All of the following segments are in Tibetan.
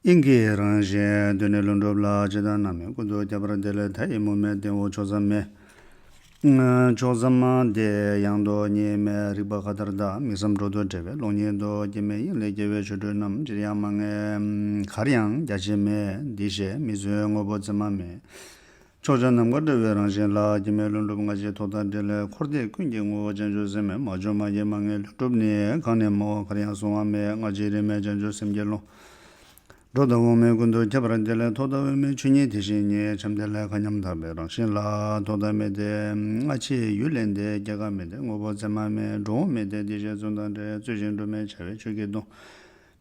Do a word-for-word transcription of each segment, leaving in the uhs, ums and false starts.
དབྱིངས་ཀྱི་རང་བཞིན་གདོད་ནས་ལྷུན་གྲུབ་ལ། ཇི་ལྟར་རྣམ་སྨིན་ཀུན་ཏུ་ཁྱབ་པར་བརྟེན། ལྷའི་མུ་མེད་སྟེང་འོག་ཕྱོགས་མཚམས་མེད། ཕྱོགས་མཚམས་དེ་ཡང་དུ་གཉིས་མེད། རིག་པ་མཁའ་ལྟར་དག་དམིགས་བསམ་འགྲོ་དོན་བྲལ་བའི་ཀློང་ཉིད་དུ། སྐྱེ་མེད་དབྱིངས་ལས་སྐྱེ་བའི་ཆོ་འཕྲུལ་རྣམས། ཅིར་ཡང་མ་ངེས་གར་ཡང་རྒྱ་ཆེར་མེད། འདི་ཞེས་མི་བཟོད་དངོས་པོ་མཚན་མ་མེད། ཕྱོགས་བཅུ་ནམ་མཁར་འགྲོ་བའི་རང་བཞིན་ལ། སྐྱེ་མེད་ལྷུན་གྲུབ་སྔ་ཕྱི་ཐོག་མཐའ་བྲལ། འཁོར་འདས་ཀུན་གྱི་ངོ་བོ་བྱང་ཆུབ་སེམས། མ་བྱུང་མ་སྐྱེས་མ་ངེས་ལྷུན་གྲུབ་ནི། གང་ནས་མ་འོངས་གར་ཡང་གཟུང་བ་མེད། སྔ་ཕྱི་རིས་མེད་བྱང་ཆུབ་སེམས་ཀྱི་ཀློང་། འགྲོ་དང་འོང་མེད་ཀུན་ཏུ་ཁྱབ་པར་བརྟེན། ཐོག་མཐའ་དབུས་མེད་ཆོས་ཉིད་དེ་བཞིན་ཉིད། ཕྱམ་གདལ་ལྷའི་མཁའ་མཉམ་དག་པའི་རང་བཞིན་ལ། ཐོག་མཐའ་མེད་དེ་སྔ་ཕྱི་ཡུལ་ལས་འདས། སྐྱེ་འགག་མེད་དེ་དངོས་པོ་མཚན་མ་མེད། འགྲོ་འོང་མེད་དེ་བདེ་གཤེགས་བཙུན་དང་འདྲེས། རྩོད་གཞི་འགྲོ་མེད་བྱ་བའི་ཆོས་ཀྱི་སྡོང་།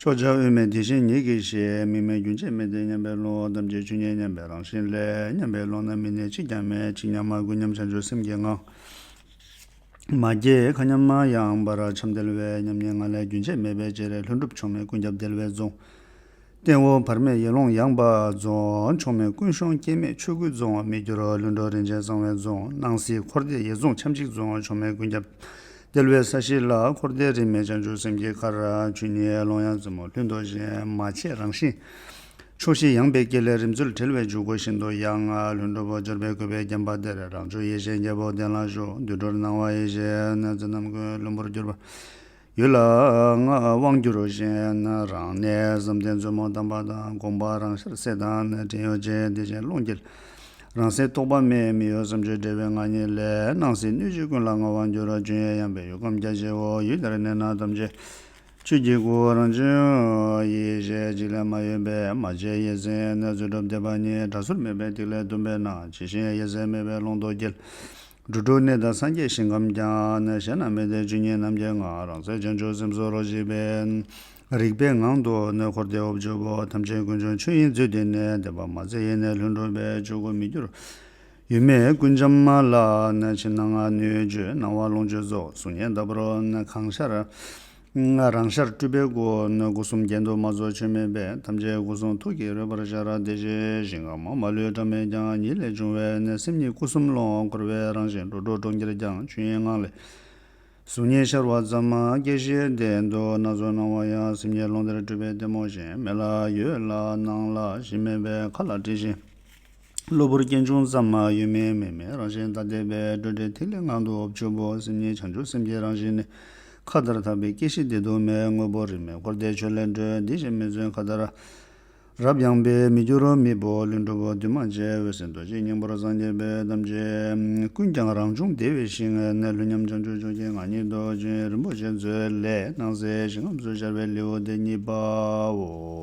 ཕྱོགས་བཅུ་དབུས་མེད་དེ་བཞིན་ཉིད་ཀྱི་གཞི། དམིགས་མེད་རྒྱུན་ཆད་མེད་དེ་མཉམ་པའི་ཀློང་། ཐམས་ཅད་ཆོས་ཉིད་མཉམ་པའི་རང་བཞིན་ལས། མཉམ་པའི་ཀློང་ན་མི་གནས་གཅིག་ཀྱང་མེད། གཅིག་མཉམ་མ་ཀུན་མཉམ་བྱང་ཆུབ་སེམས་ཀྱི་ངང་། མ་སྐྱེས་མཁའ་མཉམ་མ་ཡངས་པར་ཕྱམ་གདལ་བའི། མཉམ་ཉིད་ངང་ལས་རྒྱུན་ཆད་མེད་པའི་ཕྱིར། ལྷུན་གྲུབ་ཕྱོགས་མེད་ཀུན་ཁྱབ་བརྡལ་བའི་རྫོང་། སྟེང་འོག་བར་མེད་ཡེ་ཀློང་ཡངས་པ་རྫོང་། ཕྱོགས་མེད་ཀུན་ཤོང་སྐྱེ་མེད་ཆོས་སྐུའི་རྫོང་། མི་འགྱུར་ལྷུན་གྲུབ་རིན་ཆེན་གསང་བའི་རྫོང་། སྣང་སྲིད་འཁོར་འདས་ཡེ་རྫོང་ཁྱབ་འཇིག་རྫོང་། ཕྱོགས་མེད་ཀུན་ཁྱབ་བརྡལ་བའི་ས་གཞི་ལ། འཁོར་འདས་རིས་མེད་བྱང་ཆུབ་སེམས་ཀྱི་མཁར། ཆོས་ཉིད་ཀློང་ཡངས་རྩེ་མོ་ལྷུན་རྡོ་བཞིན། མ་ཆད་རང་བཞིན་ཕྱོགས་བཞི་ཡངས་པའི་དཀྱིལ་ལས། རིམ་འཛུལ་བྲལ་བའི་འཇུག་སྒོ་ཤིན་ཏུ་ཡངས། ལྷུན་གྲུབ་འབྱོར་པའི་བཀོད་པས་བརྒྱན་པ་དེར། རང་བྱུང་ཡེ་ཤེས་རྒྱལ་པོ་གདན་ལ་བཞུགས། དུད་འགྲོར་སྣང་བ་ཡེ་ཤེས་ནི། རྩེ་རྣམས་ཀུན་ལྷུན་པོར་གྱུར་པ། ཡུལ་ལ་ལྔ་དབང་བསྒྱུར་བཞིན། རང་གནས་བསམ་གཏན་མཛོད་མོ་དམ་པ་དང་། དགོངས་པ་རང་ཤར་སྲེད་དང་ནི། འདྲེན་ཡོད་ཅེས་དེ་བཞིན་ཀློང་དཀྱིལ། རང་སེམས་རྟོག་པ་མེད་མི་གཡོ་བསམ་བརྗོད་བྲལ་བའི་ངང་ཉིད་ལས། སྣང་སྲིད་སྣོད་བཅུད་ཀུན་ལ་ལྔ་དབང་བསྒྱུར། ལྗོན་ཡང་ཡངས་པའི་ཡུལ་ཁམས་རྒྱ་ཆེའོ། ཡུལ་དེར་གནས་ན་ཐམས་ཅད་ཆོས་ཀྱི་སྐུ། རང་བྱུང་ཡེ་ཤེས་གཅིག་ལས་མ་གཡོས་པས། མ་ཆད་ཡེ་ཟེར་ནི། རྩོད་གྲུབ་བདེན་པ་ཉིད། དྲག་ཟུར་མེད་པའི་ཐིག་ལེ་གཏུམ་པའི་ནང་། ཇི་བཞིན་ཡེ་ཟེར་མེད་པའི་ཀློང་རྡོལ་དཀྱིལ། འགྲོ་དྲུག་གནས་དང་སངས་རྒྱས་ཞིང་ཁམས་ཀྱང་། ནི་གཞན་ན་མེད་དེ་ཆོས་ཉིད་རྣམ་མཁྱེན་ངང་། རང་སེམས་བྱང་ཆུབ་སེམས་སུ་རོ་གཅིག་པས། རིག་པའི་ངང་དུ་ནི་འཁོར་འདས་འོབས་ཆུ་བོ། ཐམས་ཅད་ཀུན་འབྱུང་ཆོས་དབྱིངས་མཛོད་དེ་ནས། བདེན་པ་མ་ཟད་ཡེ་ནས་ལྷུན་གྲུབ་པའི། ཆོས་སྐུ་མི་འགྱུར་ཡུལ་མེད་ཀུན་འབྱམས་ལ། ནི་ཕྱི་ནང་སྣོད་བཅུད་སྣང་བ་ལོངས་སྤྱོད་རྫོགས། གཟུགས་བརྙན་ལྟ་བུར་ནི་གང་ཤར། རང་ཤར་སྤྲུལ་པའི་སྐུ། ནི་སྐུ་གསུམ་རྒྱན་དུ་མ་རྫོགས་ཆོས་མེད་པས། ཐམས་ཅད་སྐུ་གསུང་ཐུགས་ཀྱི་རོལ་པར་ཤར། དེ་བཞིན་ཞིང་ཁམས་མ་ལུས་གྲངས་མེད་ཀྱང་། ཉིད་ལས་བྱུང་བའི་ནི་སེམས་ཉིད་སྐུ་གསུམ་ཀློང་། འཁོར་བའི་རང་བཞིན་འགྲོ་དྲུག་གྲོང་ཁྱེར་ཀྱང་། ཆོས་དབྱིངས་ངང་ལས་གཟུགས་བརྙན་ཤར་བ་ཙམ། སྐྱེ་ཤི་བདེ་སྡུག་སྣ་ཚོགས་སྣང་བ་ཡང་། སེམས་ཉིད་ཀློང་དེར་སྤྲུལ་པའི་ལྟད་མོ་བཞིན། མེད་ལ་ཡོད་ལ་སྣང་ལ་གཞི་མེད་པའི། མཁའ་ལ་སྤྲིན་བཞིན་གློ་བུར་སྐྱེ་འབྱུང་ཙམ། ཡོད་མིན་མེད་མིན་རང་བཞིན་ཐ་དད་པའི། སྤྲོས་བྲལ་ཐིག་ལེ་ངང་དུ་འོབས་ཆུ་བོ། སེམས་ཉིད་བྱང་ཆུབ་སེམས་ཀྱི་རང་བཞིན་ནི། མཁའ་ལྟར་དག་པས་སྐྱེ་ཤི་བདེ་སྡུག་མེད། དངོས་པོ་རིས་མེད་འཁོར་འདས་ཆོས་ལས་གྲོལ། དེ་བཞིན་མི་བརྫུན་མཁའ་ལྟར་རབ་ཡངས་པའི། མི་འགྱུར་རོ་མི་འབོ་ལྷུན་གྲུབ་པོ། འདུས་མ་བྱས་འོད་གསལ་རྡོ་རྗེ་སྙིང་པོར་སངས་རྒྱས་པའི། ཐམས་ཅད་ཀུན་ཀྱང་རང་བྱུང་བདེ་བའི་ཞིང་། ནི་ལྷུན་མཉམ་བྱང་ཆུབ་མཆོག་གི་ངང་ཉིད་དུ། ཆོས་དབྱིངས་རིན་པོ་ཆེ་མཛོད་ལས། སྣང་སྲིད་ཞིང་ཁམས་སུ་ཤར་བའི་ལེའུ་སྟེ་གཉིས་པའོ།